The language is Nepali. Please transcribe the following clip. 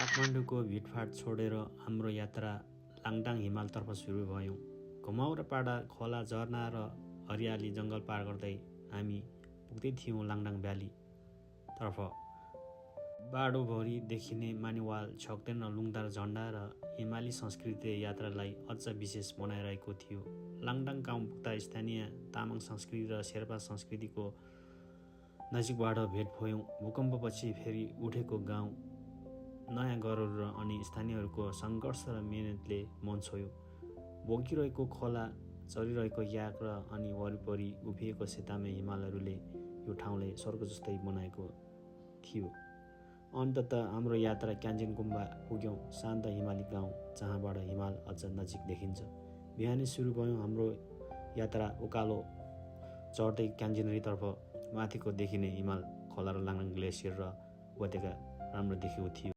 काठमाडौँको भिडभाड छोडेर हाम्रो यात्रा लाङटाङ हिमालतर्फ सुरु भयौँ। घुमाउरो पाडा खोला झरना र हरियाली जङ्गल पार गर्दै हामी पुग्दै थियौँ लाङटाङ भ्याली तर्फ। बाडोभरि देखिने मानिवाल छक्देन लुङदार झन्डा र हिमाली संस्कृतिले यात्रालाई अझ विशेष बनाइरहेको थियो। लाङटाङ गाउँ पुग्दा स्थानीय तामाङ संस्कृति र शेर्पा संस्कृतिको नजिकबाट भेट भयौँ। भूकम्पपछि फेरि उठेको गाउँ, नयाँ घरहरू अनि स्थानीयहरूको सङ्घर्ष र मेहनतले मन छोयो। बोकिरहेको खोला, चरिरहेको याक र अनि वरिपरि उभिएको सेतामे हिमालहरूले यो ठाउँलाई स्वर्ग जस्तै बनाएको थियो। अन्ततः हाम्रो यात्रा क्यान्जिन गुम्बा पुग्यौँ, शान्त हिमाली गाउँ जहाँबाट हिमाल अझ नजिक देखिन्छ। बिहानै सुरु भयौँ हाम्रो यात्रा उकालो चढ्दै क्यान्जिनरीतर्फ। माथिको देखिने हिमाल, खोला र लाङटाङ ग्लेसियर र उपत्यका राम्रो देखिएको थियो।